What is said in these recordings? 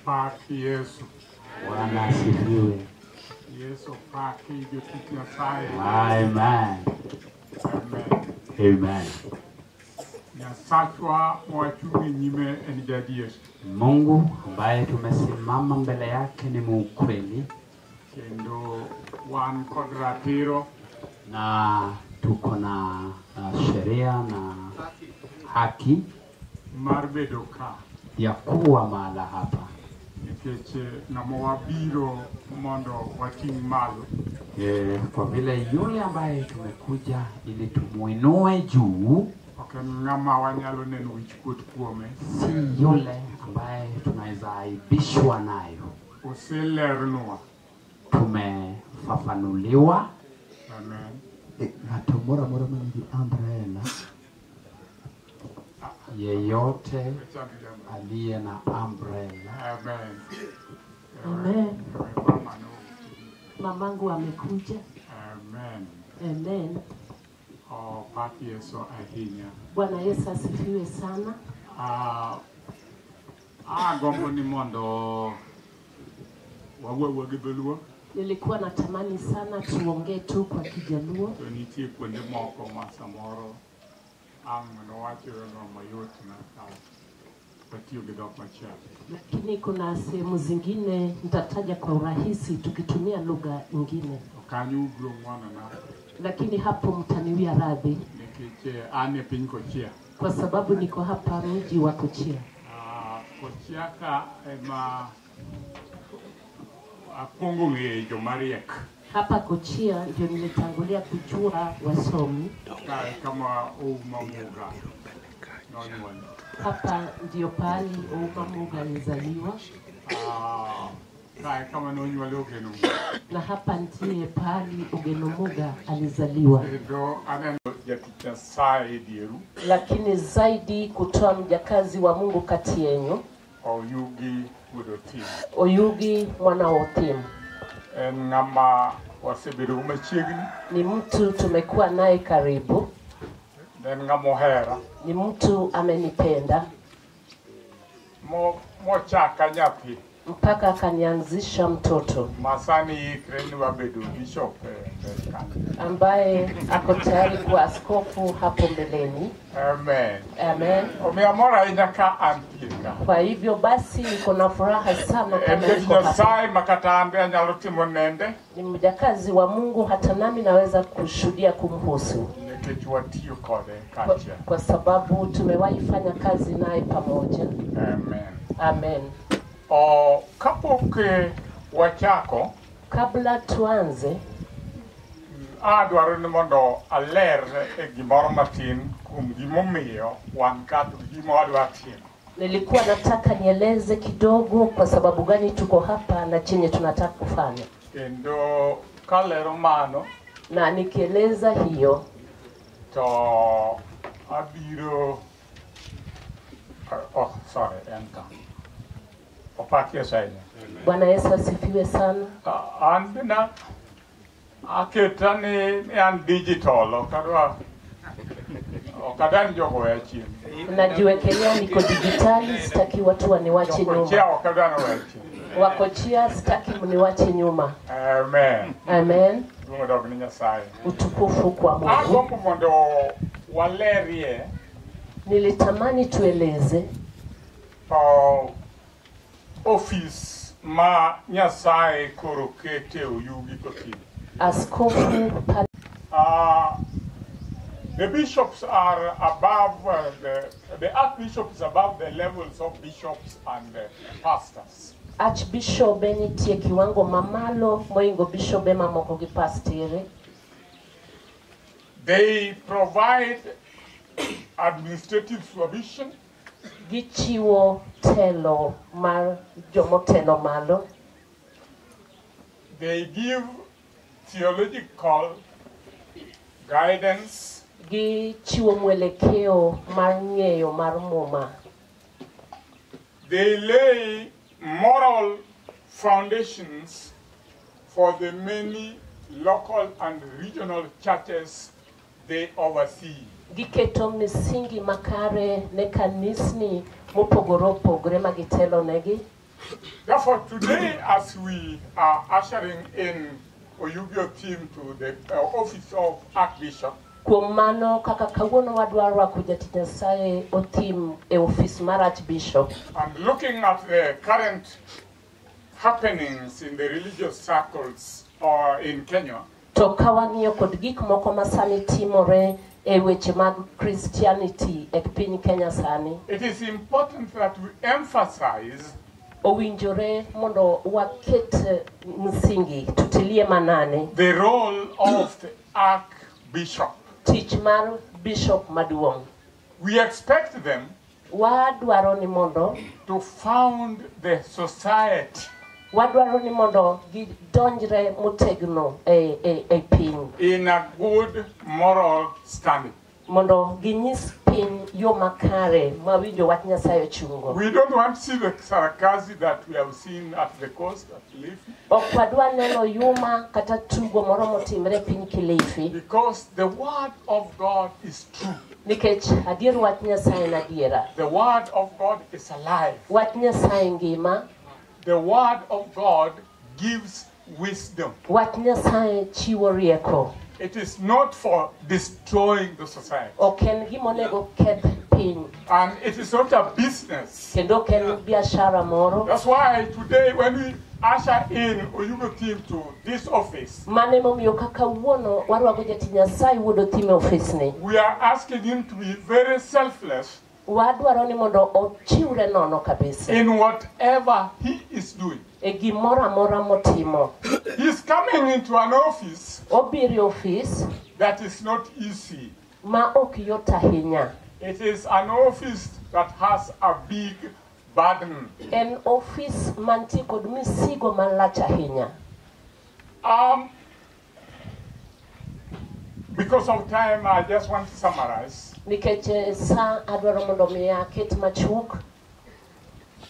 Opak Yesu. Bwana asifiwe. Yesu opaki jotich Nyasaye. Amen. Amen. Amen. Nyasachwa mwachung' e nyime en jadier. Mungu ambaye tumesimama mbele yake ni muukweli Kendo wan kod ratiro na tuko na sheria na haki mar bedo ka ya kuwa mahala hapa, nikech ng'ama wabiro mondo wating' malo kwa vile yule ambaye tumekuja ili tumuinue juu ok en ng'ama wanyalo neno wichkuot kuome. si yule ambaye tunaweza aibishwa nayo. Oselernwa. Tumefafanuliwa. Amen. Ng'ato moro amora man gi umbrella Yeyote aliye na umbrella. Amen. Amen. Mama no. Mamangu amekuja. Amen. Amen. Opak Yesu ahinya. Bwana Yesu asifiwe sana. Agombo ni mondo wawuo gi dholuo Nilikuwa natamani sana tuongee tu kwa Kijaluo, to nitie kuonde moko ma samoro ang' nowachono mayot na ka watiyo gi dhok machielo. lakini kuna sehemu zingine nitataja kwa urahisi tukitumia lugha nyingine, To kanyo ubiro ng'wonona lakini hapo mtaniwia radhi nikech an e piny Kochia. kwa sababu niko hapa mji wa Kochia. Kochia ka ema akwongo ng'eyo jomariek Hapa Kochia ndio nilitangulia kujua wasomi. ka kama Ouma Muga nonyuol. Hapa ndio pahali Ouma Muga alizaliwa, Kae kama nonyuole Ogeno Muga. na hapa ndiye pahali Ogeno Muga alizaliwa. Kendo aneno jatich Nyasaye e dieru Lakini zaidi kutoa mjakazi wa Mungu kati yenyu, Oyugi wuod Otim. Oyugi mwana wa Otim. En ng'ama wasebedo machiegni, Ni mtu tumekuwa naye karibu, en ng'ama ohera, ni mtu amenipenda mochaka nyathi mpaka akanianzisha mtoto ma sani ikre ni wabedo bishop e mbele ka. ambaye ako tayari kuwa askofu hapo mbeleni. Amen. Amen. Omiyo amor ahinya ka antie ka. Kwa hivyo basi niko na furaha sana En kama jatich niko hapa. Nyasaye ma kata an be anyalo timo nende Ni mjakazi wa Mungu, hata nami naweza kushuhudia kumhusu nikech watiyo kode kwa, kaachiel. kwa sababu tumewahi fanya kazi naye pamoja. Amen. Amen. Kapok wachako, Kabla tuanze, adwaro ni mondo aler e gimoro matin kuom gimomiyo wan ka to gi gima wadwa timo. nilikuwa nataka nieleze kidogo kwa sababu gani tuko hapa na chenye tunataka kufanya, Kendo kalero mano na nikieleza hiyo to abiro oh, sorry, en ka. Opak Yesu ahinya. Bwana Yesu asifiwe sana. An be na aketa ni an digital, ok adwa ni jogo oweya chien. Najiwekelea niko dijitali, sitaki watu waniwache Jokochia nyuma. ok adwa ni oweya chien. Wakochia, sitaki mniwache nyuma. Amen. Amen. Duong' odog ni Nyasaye. Utukufu kwa Mungu. Agombo mondo walerie Nilitamani tueleze ofis ma Nyasaye koro kete Oyugi Kotim. askofu pale The bishops are above, the archbishop is above the levels of bishops and pastors. Archbishop nitie kiwango mamalo moingo bishobe mamoko gi pastere. They provide administrative supervision. Gichiwo telo mar jomotelo malo. They give theological guidance. Gichiwo mwelekeo mar ng'eyo mar muma. They lay moral foundations for the many local and regional churches they oversee. Giketo misingi makare ne kanisni mopogore opogore ma gitelo negi. Therefore, today, as we are ushering in Oyugi Othim to the office of Archbishop, Kuom mano kaka kawuono wadwa rwako jatich Nyasaye Othim e ofis mar Archbishop, and looking at the current happenings in the religious circles in Kenya, to ka wang'iyo kod gik moko ma sani timore e weche mag Christianity e piny Kenya sani, it is important that we emphasize owinjore mondo waket msingi, tutilie manane the role of the Archbishop. Tich mar bishop maduong'. We expect them Wadwaro ni mondo to found the society wadwaro ni mondo gidonjre motegno e piny in a good moral standing. Mondo ginyis piny yo makare ma winjo wach Nyasaye ochungo. We don't want to see the sarcasm that we have seen at the coast at Kilifi. Ok wadwa neno yuma kata tugo moro motimre piny Kilifi. Because the word of God is true. Nikech adier wach Nyasaye en adiera. The word of God is alive. Wach Nyasaye ngima. The word of God gives wisdom. Wach Nyasaye chiwo rieko. It is not for destroying the society. Ok en gima onego keth piny. And it is not a business. Kendo ok en biashara moro. That's why today when we usher in Oyugi Othim to this office, Mano emomiyo kaka wuono warwako jatich Nyasaye wuod Othim e ofisni. we are asking him to be very selfless Wadwaro ni mondo ochiwre nono kabisa. in whatever he is doing. E gimoro amora motimo. He's coming into an office Obiro e ofis that is not easy. ma ok yot ahinya. It is an office that has a big burden. En ofis mantie kod misigo malach ahinya. Because of time, I just want to summarize. Nikech sa adwaro mondo mi aket machuok.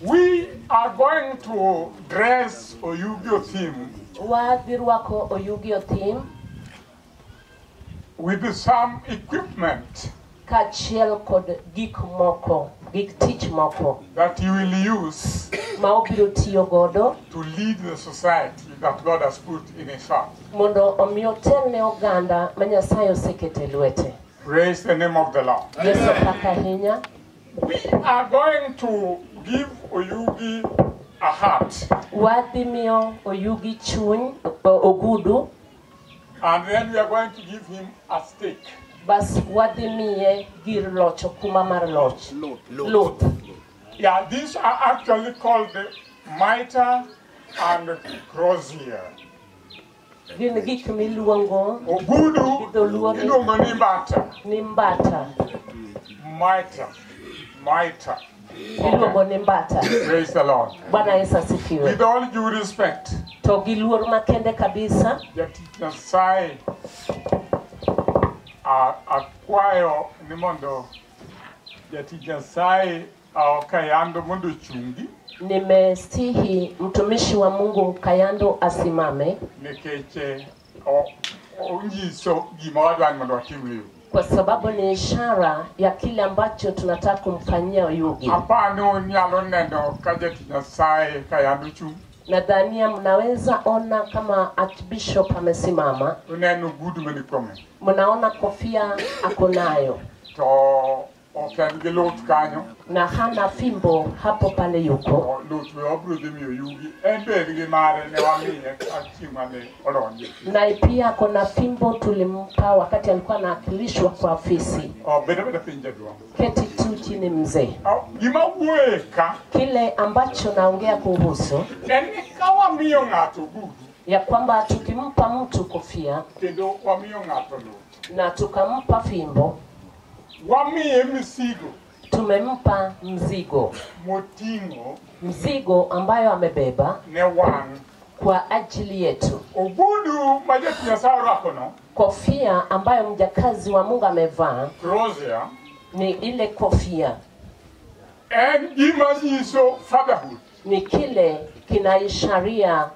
We are going to dress Oyugi Othim Wadhi rwako Oyugi Othim with some equipment kaachiel kod gik moko, gik tich moko that he will use ma obiro tiyo godo to lead the society that God has put in his heart. mondo omi otel ne oganda ma Nyasaye oseketo e lwete. Praise the name of the Lord. Yesu pak ahinya. We are going to give Oyugi a hat. Wadhi miyo Oyugi chuny, ogudu. And then we are going to give him a stick. Bas wadhi miye gir loch, okumba mar loch. Luth. Yeah, these are actually called the mitre and crozier. Gin gik miluongo Ogudu gi dholuo ni iluongo ni mbata. Ni mbata. Mitre. Mitre. Iluongo ni mbata. Praise the Lord. Bwana Yesu asifiwe. With all due respect, To gi luor makende kabisa, jatich Nyasaye akwayo ni mondo jatich Nyasaye Kayando mondo ochungi. Nimesihi mtumishi wa Mungu Kayando asimame. Nikech onyiso gima wadwaro mondo watim ne Oyugi. Kwa sababu ni ishara ya kile ambacho tunataka kumfanyia Oyugi. Apani unyalo neno ka jatich Nyasaye Kayando chung'. Nadhania mnaweza ona kama Archbishop amesimama. Uneno ogudu mani kuome. Mnaona kofia ako nayo. To ok en gi luth kanyo. Na hana fimbo hapo pale yuko. To luth be wabiro dhi miyo Oyugi. En be en gi mare ne wamiye chieng' mane odonje. Na pia ako na fimbo tulimpa wakati alikuwa anawakilishwa kwa afisi. Bed abeda piny jaduong'. Keti tu chini mzee. Gima wuoye ka, Kile ambacho naongea kuhusu en ni ka wamiyo ng'ato ogudu, ya kwamba tukimpa mtu kofia kendo wamiyo ng'ato luth, na tukampa fimbo, wamiye misigo tumempa mzigo, moting'o mzigo ambayo amebeba ne wan. kwa ajili yetu. Ogudu ma jatich Nyasaye orwakono, Kofia ambayo mjakazi wa Mungu amevaa crozier, ni ile kofia, en gima nyiso fatherhood. ni kile kinaisharia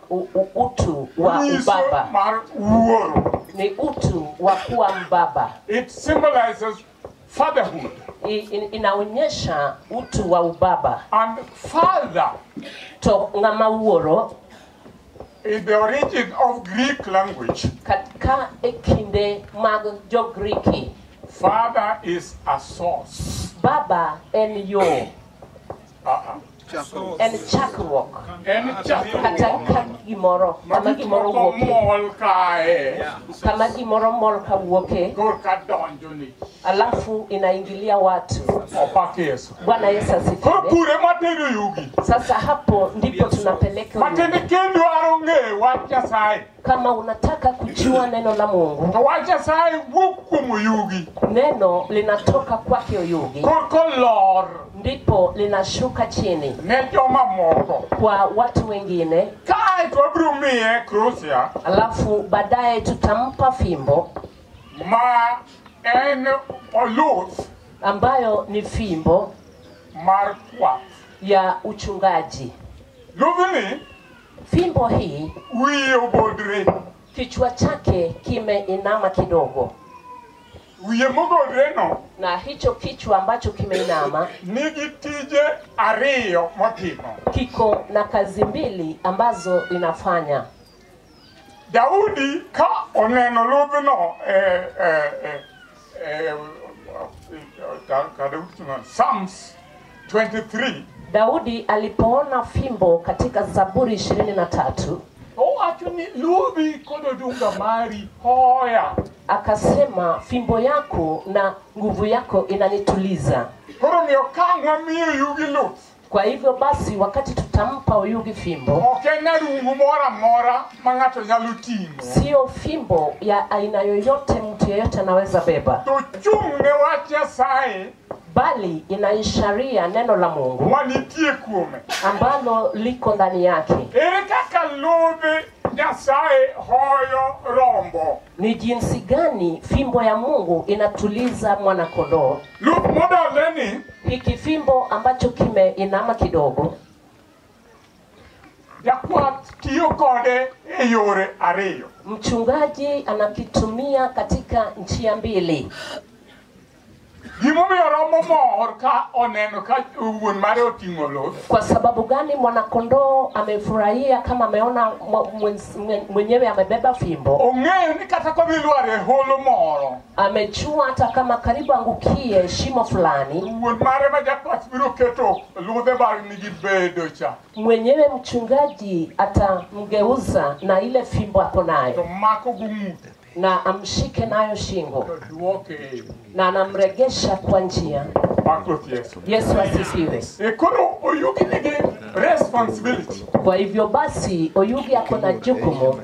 utu wa Nyiso ubaba, mar wuoro. ni utu wa kuwa mbaba. It symbolizes fatherhood. Inaonyesha utu wa ubaba. And father To ng'ama wuoro in the origin of Greek language, ka e kinde mag jo-Griki, father is a source. Baba en yo, en chakruok. En Kata chakruok. ka gimoro, Ma kama gik gimoro moko wuoke, mol kae, kama gimoro mol kawuoke, korka donjo ni. Alafu inaingilia watu. Opak Yesu. Bwana Yesu Koro asifiwe. kure matero yugi. Sasa hapo ndipo tunapeleka Matiende ujumbe. kidwaro ng'eyo wach Nyasaye, Kama unataka kujua neno la Mungu, to wach Nyasaye wuok kuom Oyugi. Neno linatoka kwake Oyugi, Korka olor ndipo linashuka chini ne joma moko. Kwa watu wengine, Kae to wabiro miye krusia alafu baadaye tutampa fimbo ma en oluth ambayo ni fimbo mar kwath. Ya uchungaji. Ludhni Fimbo hii wiye ogodre. Kichwa chake kimeinama kidogo, Wiye mogodre no na hicho kichwa ambacho kimeinama nigi tije ariyo motimo. Kiko na kazi mbili ambazo inafanya. Daudi ka oneno ludhno ka Daudi timo Psalms 23. Daudi alipoona fimbo katika Zaburi 23, owacho ni ludhi kod odunga mari hoya. Akasema fimbo yako na nguvu yako inanituliza. Koro miyo ka wamiyo Oyugi luth, Kwa hivyo basi wakati tutampa Oyugi fimbo, ok en arungu moro amora ma ng'ato nyalo ting'o. Sio fimbo ya aina yoyote mtu yeyote anaweza beba, To chung' ne wach Nyasaye bali inaisharia neno la Mungu manitie kuome. Ambalo liko ndani yake. Ere kaka ludh Nyasaye hoyo rombo? Ni jinsi gani fimbo ya Mungu inatuliza mwanakondoo? Luth modolre ni Hiki fimbo ambacho kimeinama kidogo, jakwath tiyo kode e yore ariyo. Mchungaji anakitumia katika njia mbili. Gimomiyo rombo mor ka oneno ka wuon mare oting'o luth. Kwa sababu gani mwanakondoo amefurahia kama ameona mwenyewe amebeba fimbo? Ong'eyo ni kata kodhi lwar e holo moro, Amechua hata kama karibu angukie shimo fulani, wuon mare ma jakwath biro keto ludhe mar nigi bedo cha. Mwenyewe mchungaji atamgeuza na ile fimbo ako nayo. To mako gi ng'ute. Na amshike nayo shingo. To duoke e yo. Na anamregesha kwa njia. Pak Ruoth Yesu. Yesu asifiwe. E koro Oyugi nigi responsibility. Kwa hivyo basi Oyugi ako na jukumu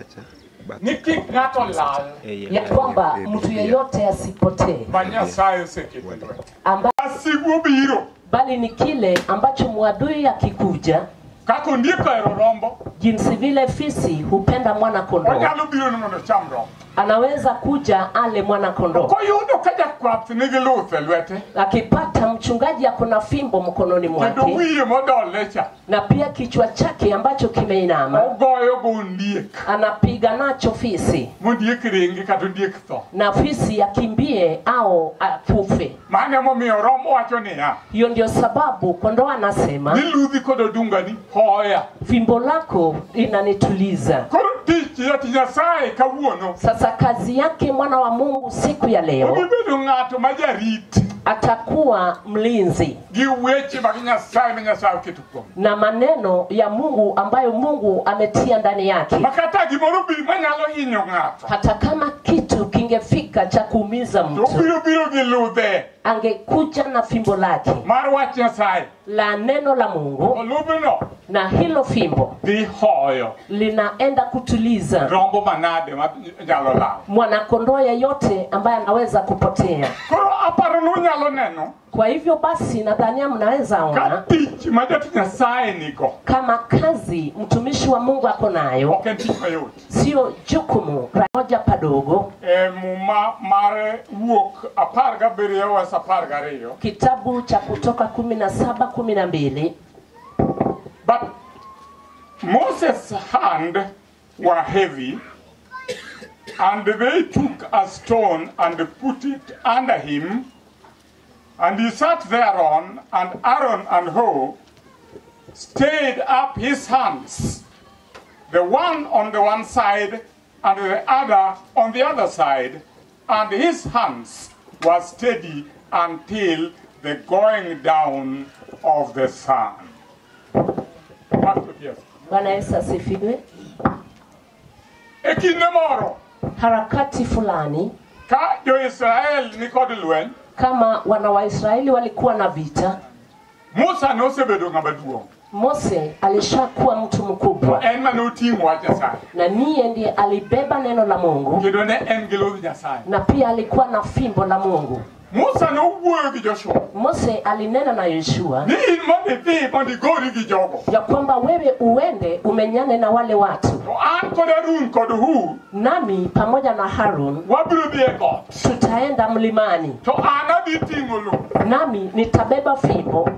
ni kik ng'ato lal ya kwamba mtu yeyote asipotee, ma Nyasaye oseketo e lwete. Wasigu obiro, bali ni kile ambacho mwadui akikuja, kaka ondiek ohero rombo, jinsi vile fisi hupenda mwana kondoo, onyalo biro ni mondo ocham rombo. Anaweza kuja ale mwana kondoo. Koyudo ka jakwath nigi luth e lwete, akipata mchungaji ako na fimbo mkononi kendo mwake, wiye modolre cha, na pia kichwa chake ambacho kimeinama, ogoyo go ondiek, anapiga nacho fisi, mondiek ringi kata ondiek tho. Na fisi akimbie au akufe. Mano emomiyo rombo wacho niya, Hiyo ndio sababu kondoo anasema, ni ludhi kod odungani hoya. Fimbo lako linanituliza. Koro tich jatich Nyasaye kawuono, Sasa kazi yake mwana wa Mungu siku ya leo, obi bedo ng'ato ma jarit atakuwa mlinzi gi weche mag Nyasaye ma Nyasaye oketo kuome, na maneno ya Mungu ambayo Mungu ametia ndani yake. Ma kata gimoro bi manyalo hinyo ng'ato, hata kama kitu kingefika cha kuumiza to mtu, obiro biro gi ludhe angekuja na fimbo lake mar wach Nyasaye, la neno la Mungu, to ludhno na hilo fimbo dhi hoyo linaenda kutuliza rombo manade ma nyalo lal. mwanakondoo yeyote ambaye anaweza kupotea. Koro aparo ni unyalo neno Kwa hivyo basi nadhania mnaweza ka ona tich ma jatich Nyasaye nigo kama kazi mtumishi wa Mungu ako nayo ok en tich mayot. sio jukumu moja padogo. E Muma mar wuok 17 wes 12. Kitabu cha Kutoka 17:12. But Moses' hand were heavy, and they took a stone and put it under him, And he sat thereon, and Aaron and Hur stayed up his hands, the one on the one side and the other on the other side, and his hands were steady until the going down of the sun. Bwana Yesu asifiwe. E kinde moro, Harakati fulani, ka jo-Israel ni kod lweny, kama wana wa Israeli walikuwa na vita, Musa nosebedo ng'ama duong'. Mose alishakuwa mtu mkubwa, En mane oting'o wach Nyasaye. na niye ndiye alibeba neno la Mungu, Kendo ne en gi ludh Nyasaye. na pia alikuwa na fimbo la Mungu. Musa nowuoyo gi Joshua Mose alinena na Yoshua ni in mondo idhi mondo igori gi jogo. ya kwamba wewe uende umenyane na wale watu, To an kod Harun kod Hur nami pamoja na Harun wabiro dhi e got. tutaenda mlimani, To an adhi ting'o luth nami nitabeba fimbo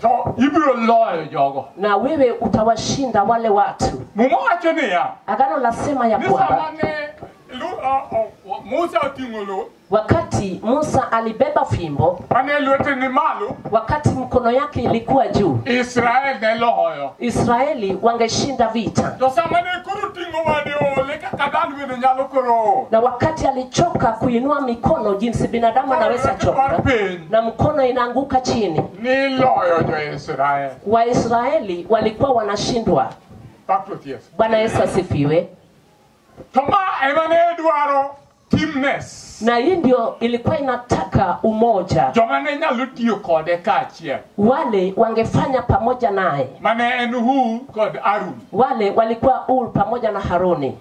to ibiro loyo jogo. na wewe utawashinda wale watu. Muma wacho niya, Agano lasema ya ni kwamba sama ne Musa oting'o luth wakati Musa alibeba fimbo, mane lwete ni malo, wakati mkono yake ilikuwa juu, Israel ne loyo. Israeli wangeshinda vita. To sama ne koro ting'o bade oole kaka dhano bende nyalo koro ol. Na wakati alichoka kuinua mikono jinsi binadamu anaweza choka, na mkono inaanguka chini, Ni loyo jo-Israel. Waisraeli walikuwa wanashindwa. Pak Ruoth Yesu. Bwana Yesu asifiwe. To ma ema ne dwaro teamness. Na hii ndio ilikuwa inataka umoja, Joma ne nyalo tiyo kode kaachiel. wale wangefanya pamoja naye, Mane en Hur kod Harun. wale walikuwa Ur pamoja na Haruni.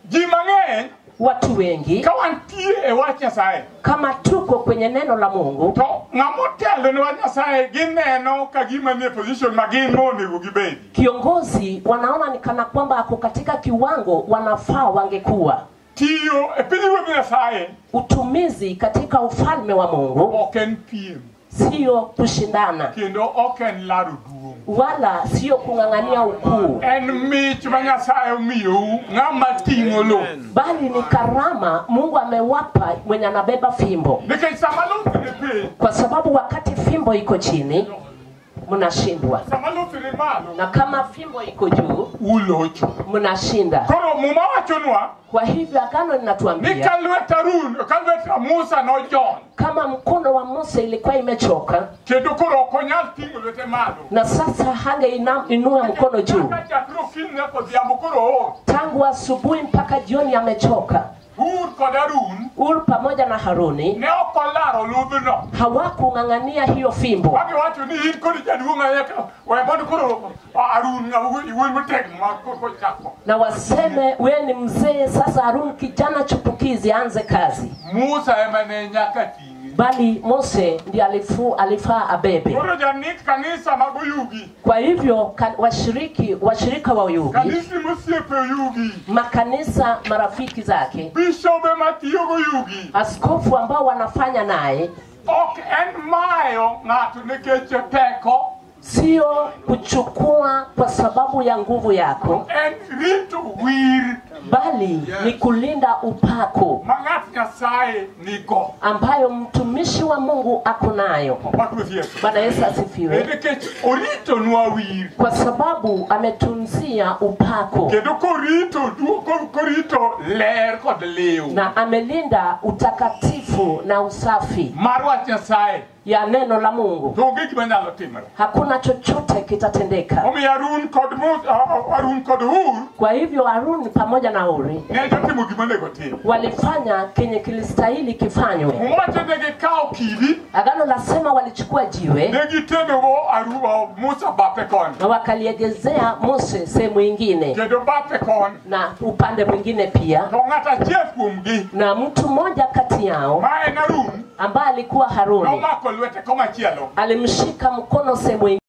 Ji mang'eny Watu wengi ka wantie e wach Nyasaye kama tuko kwenye neno la Mungu, to ng'ama otelo ne wach Nyasaye gineno ka gima nie position ma gin monego gibedi. kiongozi wanaona ni kana kwamba ako katika kiwango wanafaa wangekuwa. Tiyo e pinyruodh Nyasaye Utumizi katika ufalme wa Mungu ok en piem sio kushindana kendo ok en laro duong'. wala sio kung'ang'ania ukuu, En mich ma Nyasaye omiyou ng'ama ting'o luth. bali ni karama Mungu amewapa mwenye anabeba fimbo, Nikech sama luth ni piny, kwa sababu wakati fimbo iko chini mnashindwa, sama luth ni malo na kama fimbo iko juu ulocho. mnashinda. Koro Muma wachonwa Kwa hivyo agano ni linatuambia ka lwet Harun, ka lwet Musa nojony kama mkono wa Musa ilikuwa imechoka kendo koro ok onyal ting'o lwete malo. na sasa hangeinua mkono juu, Kaka chakre okinyi nyaka odhiambo koro ool. tangu asubuhi mpaka jioni amechoka. Hur kod Harun Ur pamoja na Haruni ne ok olaro ludhno. hawakung'ang'ania hiyo fimbo, Magiwacho ni in kod jaduong' ahinya ka we mondo koro Harun ng'ama wuoyi motegno ma koro chako. na waseme wewe ni mzee sasa, Harun kijana chupukizi aanze kazi, Musa ema ne nyaka ting'e. bali Mose ndiye alifaa abebe. Koro janik kanisa mag Oyugi, Kwa hivyo washirika wa Oyugi, kanisni mosiepe Oyugi, makanisa marafiki zake, bishobe matiyo goyugi, askofu ambao wanafanya naye, ok en mayo ng'ato nikech teko, sio kuchukua kwa sababu ya nguvu yako, en rito wir bali ni kulinda upako ma ng'at Nyasaye nigo. ambayo mtumishi wa Mungu ako nayo. Pak Ruoth Yesu. Bwana Yesu asifiwe. Nikech oritonwa wir Kwa sababu ametunzia upako kendo korito korito ler kod liw na amelinda utakatifu na usafi mar wach Nyasaye ya neno la Mungu. to onge gima nyalo timore. Hakuna chochote kitatendeka. Omiyo Harun kod Harun kod Hur Kwa hivyo Harun pamoja na Uri ne jotimo gima onego tim. walifanya kenye kilistahili kifanywe. Muma wacho ne gikawo kidi Agano lasema walichukua jiwe ne gitedogo Musa bathe koni na wakaliegezea Mose sehemu ingine kendo bathe koni na upande mwingine pia, to ng'at achiel kuomgi na mtu mmoja kati yao ma en Harun ambaye alikuwa Haruni nomako lwete komachielo alimshika mkono sehemu